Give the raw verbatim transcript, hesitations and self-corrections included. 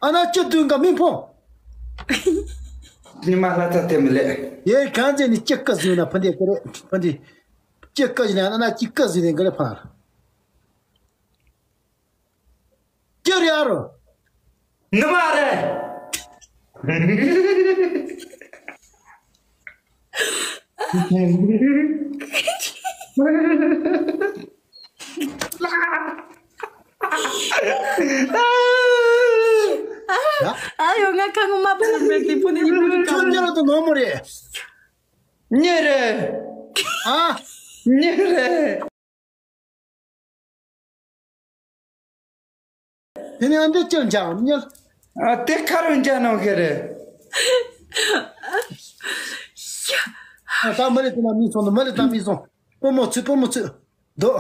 ཨ་ན་ཅི་དུས་འགའ་མི་ཕོ། ཉི་མ་ལྷ་ཐ་དེ་མི་ལེ། ཡེ་གང་ཅི་ནི་ཅི་ཀ་ཟིན་ན་ཕན་དེ་ཀ་རེ་ཕན་དེ། ཅི་ཀ་ཟིན་ན་ཨ་ན་ཅི་ཀ་ཟིན་ནི་འགའ་ལེ་ཕན། ཅི་རེད་ཨ་རོ། ནི་མ་རེད། ཡ། ཨ་ཡོ་ང་ཁ་ངོ་མ་པོ་ལ་མེད་དེ་པོ་ནི་ཡིན་པོ་ནི་ཁྱོད་ཉེ་ར་དུ་ནོ་མོ་རེད། ཉེ་རེད། ཨ། ཉེ་རེད། དེ་ནས་ཨ་འདི་ཅིར་འཇག་ཉལ། ཨ་དེ་ཁ་རུ་འཇག་ནང་གི་རེད། ཨ་ད་མི་ལི་དེ་ན་མི་སོང་ནི་མི་ལི་ད་མི་སོང་། སྤོ་མོ་ཚུད་སྤོ་མོ་ཚུད། འདུག